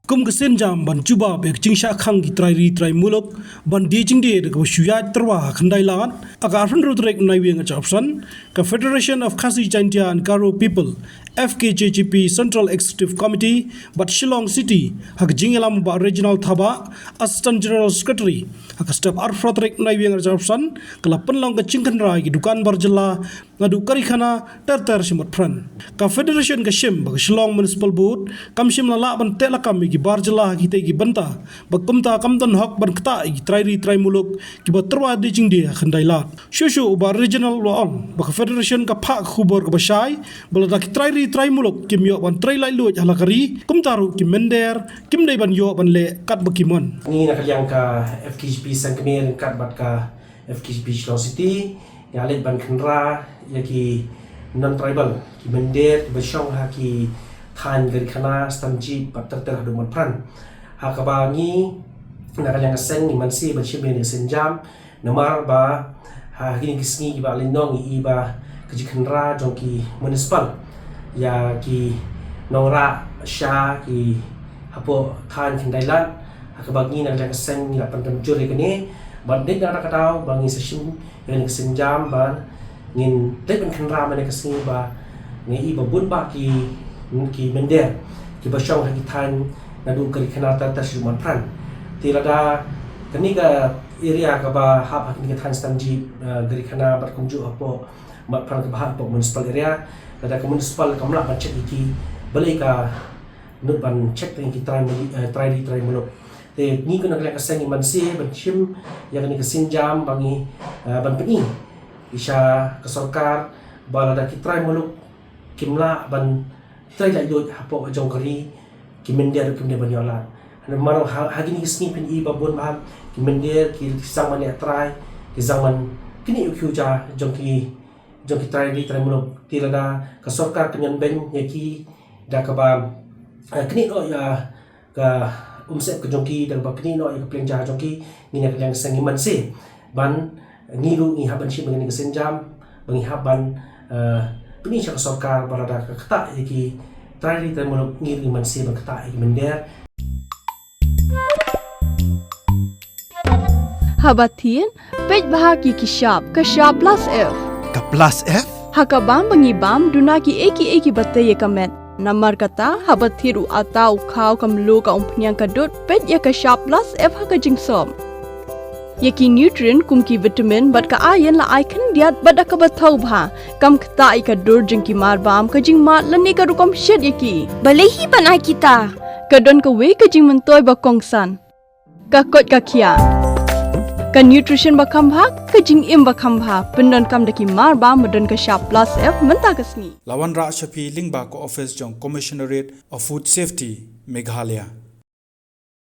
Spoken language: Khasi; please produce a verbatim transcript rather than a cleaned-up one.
Kum ka sienjam ban jubab ïa ka jingshah khang ki trai ri trai muluk ban die jingdie da kaba shu ïaid tyrwa ha ka khyndai lad, ha ka arphew hynriew tarik Naiwieng arhajar arphew san, ka Federation of Khasi Jaintia and Garo People, F K J G P, Central Executive Committee bad Shillong City, ha ka jingïalam u Bah Reginald Thabah, Assistant General Secretary, ha ka step arphew phra tarik Naiwieng arhajar arphew san, ka la pynlong ka jingkhynra ïa ki dukan bar jylla naduh kari khana ter ter sha Motphran. Ka Federation ka shim ba ka Shillong Municipal Board kam shym la lah ban teh lakam ïa ki bar jylla ha kitei ki bynta, bad kumta kam don hok ban ktah ïa ki trai ri trai muluk kiba tyrwa die jingdie ha ka khyndai lad. Shuh shuh u Bah Reginald u la ong ba ka Federation ka phah ka khubor kaba shai ba lada ki trai ri trai muluk kim ïoh ban trei laitluid ha la ka ri, kumta ruh ki mynder kim dei ban ïoh ban leh katba ki mon. Ngi na ka liang ka F K J P seng kmie ryngkat bad ka F K J P Shillong City, nga leit ban khynra ïa ki non-tribal, ki mynder kiba shong ha ki thaiñ Garikhana, Stanjip bad ter ter haduh Motphran. Ha kaba ngi na ka liang ka seng ngi man sih ban shim ïa kane ka sienjam, namar ba ha kine ki sngi kiba la leit noh ngi i ba ka jingkhynra jong ki municipal ïa ki nongrah sha ki hapoh thaiñ khyndai lad, ha kaba ngi na ka liang ka seng ngi la pyndem jur ïa kane, bad dei na kata ka daw ba ngi sa shim ïa kane ka sienjam ba ngin leit ban khynra mynne ka sngi ba ngi i ba bun bah ki, ki mynder kiba shong ha ki thaiñ naduh Garikhana ter ter sha Motphran. Te lada kane ka area kaba hap ha kane ka thaiñ Stanjip, eh, Garikhana bad kumjuh hapoh Motphran kaba hap hapoh municipal area, lada ka municipal kam lah ban check ïa ki, balei ka nud ban check ïa ki trai mul-, eh, trai ri trai muluk. Te ngi kum na ka liang ka seng ngi man sih ban shim ïa kane ka sienjam ba ngi, eh, ban pyni ïa sha ka sorkar ba lada ki trai muluk kim lah ban trei laitluid hapoh jong ka ri, ki mynder ruh kim dei ban ïoh lad. Namar ha, ha kine ki sngi phin i ba bun bah ki mynder ki zang ban leh trai, ki zang ban knieh ïa u khiew ja jong ki, jong ki trai ri trai muluk. Te lada ka sorkar ka ñion beiñ ïa ki da kaba, eh, knieh noh ïa ka umsyep ka jong ki, da kaba knieh noh ïa ka pliang ja jong ki, ngi na ka liang ka seng ngi man sih ban, ngi ruh ngi hap ban shim ïa kane ka sienjam ba ngi hap ban, eh, pyni sha ka sorkar ba lada ka ktah ïa ki trai ri trai muluk ngi ruh ngi man sih ban ktah ïa ki mynder. Haba thied, peit bha ki ki shap, ka shap plus F. Ka plus F? Ha ka bam ba ngi bam, duna kiei kiei kiba tei ïa ka met. Namar kata, haba thied u atta, u khaw, ka mluh, ka umphniang, ka dud, peit ïa ka shap plus F ha ka jingsop. Ïa ki nutrient kum ki vitamin bad ka iron la ai khyndiat bad da kaba thaw bha. Kam ktah ïa ka dur jong ki mar bam, ka jingmad lane ka rukom shet ïa ki. Balei hi ban ai kita? Ka don kawei ka jingmyntoi ba kongsan. Ka koit ka khiah. Ka nutrition ba kham bha, ka jingim ba kham bha. Pyndonkam da ki mar bam ba don ka shap plus F mynta ka sngi. La wanrah sha phi lyngba ka office jong Commissionerate of Food Safety, Meghalaya.